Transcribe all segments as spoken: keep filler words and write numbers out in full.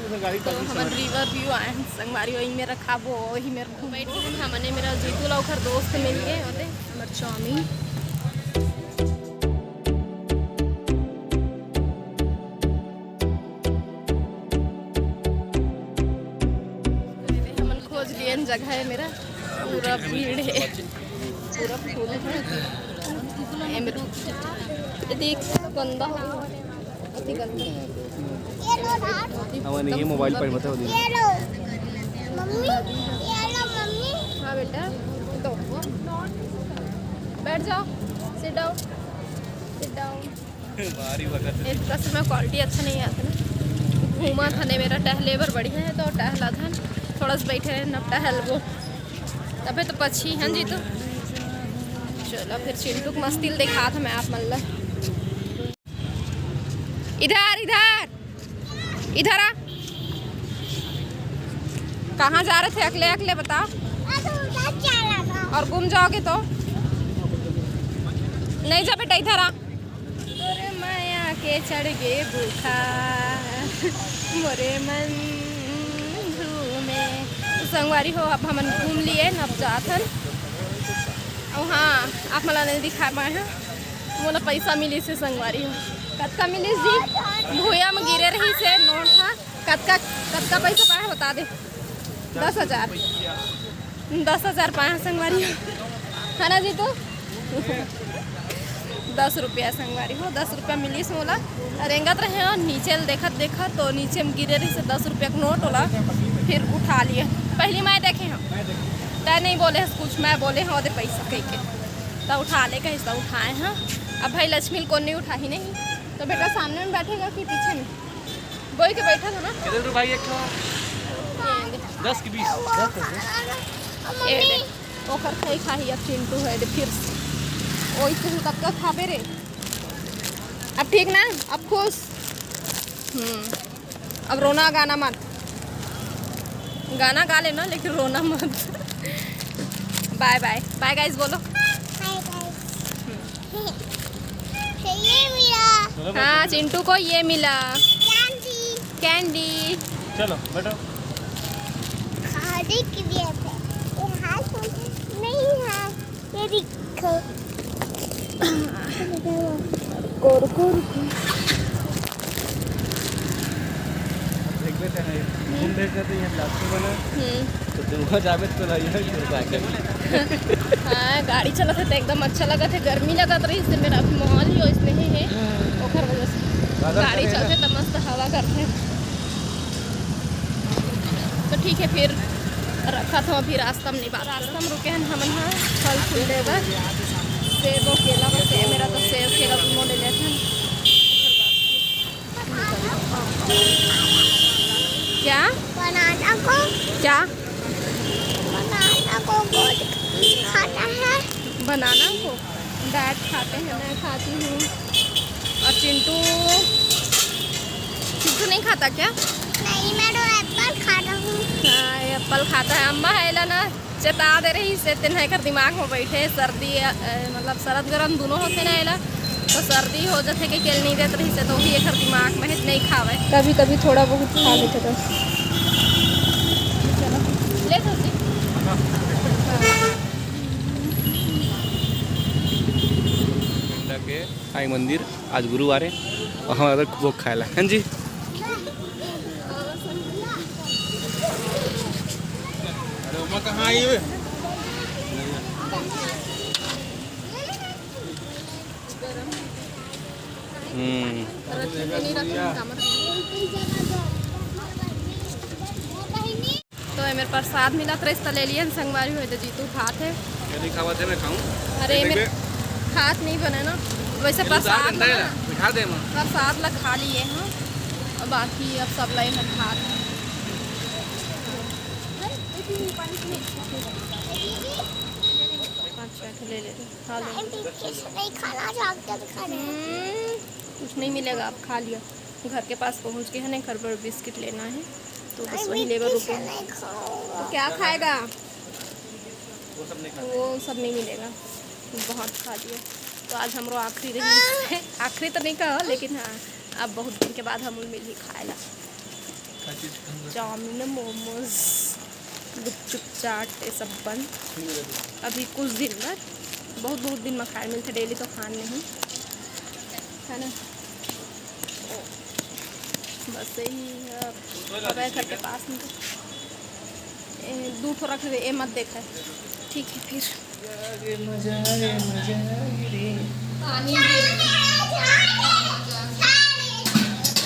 तो हमन river view आए हैं संगवारी, वही मेर खाबो, वही मेर घूमबो। हमने मेरा जीतू ला ओखर दोस्त मिल गए होते, हमर चाउमीन। हमन खोज लिए जगह है मेरा, पूरा भीड़ है, पूरा फुल है। ए मेरे, ये देख, गंदा हो गया, अति गंदा। हमारे ये मोबाइल पर बताओ दे। ये लो मम्मी, ये लो मम्मी। हाँ बेटा, तो बैठ जाओ, sit down, sit down। भारी वक्त। एक तो समय क्वालिटी अच्छा नहीं आता ना। घूमा था ने मेरा टहले बर बढ़िया है, तो टहला था, थोड़ा सा बैठे रहन, अब टहलबो, तबे तो पछी हन जी तो। चलो फिर चिंटू के मस्ती ल देखा था मैं आप मन ला। इधर, इधर, इधर आ। कहाँ जा रहे थे अकले अकले, बता। और गुम जाओगे तो नहीं जा बेटा, इधर आ। तोरे माया के चढ़ गे बुखार, मोरे मन झूमे। तो संगवारी हो, अब हमन घूम लिए न, अब जात हन। अउ हाँ, आप मन ला नहीं दिखा पाए हैं, मोला पैसा मिलिस हे संगवारी हो। कतका मिलिस जी? भुइयां म गिरे रहिस हे नोट ह। कतका, कतका पैसा पाए, बता दे। दस हजार। दस हजार पाए हैं संगवारी, है ना जीतू? दस रुपया संगवारी हो, दस रुपया मिलिस मोला। रेंगत रहे हो नीचे ल देखत देखत, तो नीचे में गिरे रहिस हे दस रुपया के नोट ओला, फिर उठा लिए। पहली मैं देखे हूँ, तय नहीं बोले हस कुछ, मैं बोले हूँ ओदे पैसा कह के, तो उठा ले कहिस, तो उठाए हैं। अब भाई लक्ष्मी ल कोन नहीं उठाही नहीं, तो बेटा सामने में बैठेगा कि पीछे में? बोई के बैठा था ना। कितने रुपए भाई एक ठो? ये दे। दस की बीस? दस है। ये दे। ओकर खाई खाही अब चिंटू है दे फिर से। ओई से तब का खाबे रे। अब ठीक ना? अब खुश? हम्म। अब रोना गाना मत। गाना गा लेना लेकिन रोना मत। बाय बाय। बाय गाइस बोलो। Hi guys. ये मिला। हाँ, चिंटू को ये मिला। कैंडी। कैंडी। चलो, बैठो। खाने के लिए थे। ये हाथ नहीं है। ये देखो। कोर, कोर, कोर। देखबे ते नहीं। घूम देख रहे थे, ये प्लास्टिक वाला। हम्म। तो दुर्गा जावेद को लाइए, फिर जाके। हाँ, गाड़ी चलत हे त एकदम अच्छा लगत हे, गर्मी लगत रहिस हे, मेरा अभी माहौल ही वइसने हे, ओकर वजह से। बादल गाड़ी करे चलथे ना। त मस्त हवा करथे। तो ठीक है, फिर रखत हूँ, अभी रास्ता में नहीं बात। रास्ता में रुके हैं हमन हा फल फूल ले बर, सेब और केला, बस ये मेरा तो सेब केला दोनों ले लेते हैं। क्या? बनाना को। क्या? बनाना को बहुत खाता है। बनाना को डाइट खाते हैं, मैं खाती हूँ। और चिंटू, चिंटू नहीं खाता क्या? नहीं, मैं तो एप्पल खाता हूँ। हाँ, ये एप्पल खाता है। अम्मा है ला ना, चेता दे रहिस हे, तेन ह एकर दिमाग में बैठे, सर्दी, अ, मतलब सरद गरम दुनों होथे ना एला, तो सर्दी हो जथे के केल नहीं देत रहिस हे, तो भी एकर दिमाग में हे, नहीं खावे। कभी कभी थोड़ा बहुत खा लेथे बस। चलो, ले धोती। के आई मंदिर, आज गुरुवार है और हमारा भोग खाएला, हाँ जी। अरे उमा कहाँ आई हुई? हम्म। तो एमेर प्रसाद मिलत रहिस त ले लियन संगवारी हो, तो जीतू खात हे। ये नहीं खावत है, मैं खाऊं? अरे, ये एमेर देख बे। खात नहीं बने ना, वैसे ये तो दाल प्रसाद बनता है ला ना, ना, बिठा दे मां। प्रसाद ला खा लिए हैं, और बाकी अब सब ला एमेर खात हे। अच्छा, ले ले, खा ले। नहीं खाना, जाके खाना है। हम्म, कुछ नहीं मिलेगा, आप खा लिया। घर के पास पहुंच गए हैं, नहीं, घर पर बिस्किट लेना है, तो बस वही लेबर रुके हैं। तो क्या खाएगा? वो सब नहीं मिलेगा, बहुत खा लिया। तो आज हमरो आखिरी रही, आखिरी तो नहीं कहा, लेकिन हाँ, अब बहुत दिन के बाद हम मिल ही खाएला। चाउमीन, मोमोज, गुपचुप, चाट, ये सब बन। अभी कुछ दिन बाद, बहुत बहुत दिन में खाए मिलते, डेली तो खान नहीं है ना। ओ, बस यही है, अब घर के पास में तो ए, दू ठो रख दे, ए मत देखा। ठीक है फिर। पानी दे दे।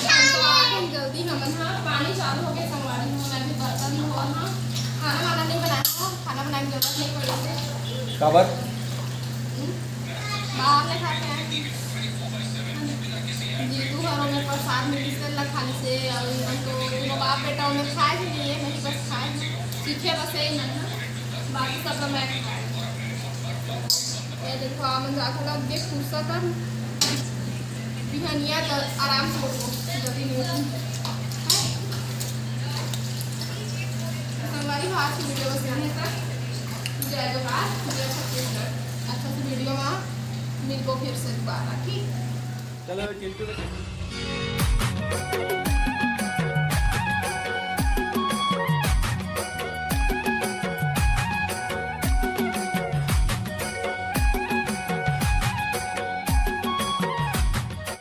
हम तो आ गए जल्दी, हमन हा पानी चालू हो गए, संगवारी हो, मैं भी बर्तन धोआ हा, खाना वाना नहीं बनाया हा, खाना बनाने की जरूरत नहीं पड़ी है। काबर? हम्म? बाहर ले खा के आए। जीतू हर ओमे प्रसाद मिलिस तेला खा लिस, अउ इमन तो दोनों बाप बेटा ओमे खाए भी नहीं है, नहीं बस खाए हैं, सीखे बस यही मन है, बाकी सब तो मैं खाए। ये देखो, हमन जात हन अब देख फुर्सत अब बिहनिया त आराम से उठबो, जल्दी नहीं उठबो। संगवारी हो, आज की वीडियो बस यहीं तक। जय जोहार, जय छत्तीसगढ़। अच्छा से वीडियो में मिलबो फिर से दोबारा, ठीक? चलो, चिंटू को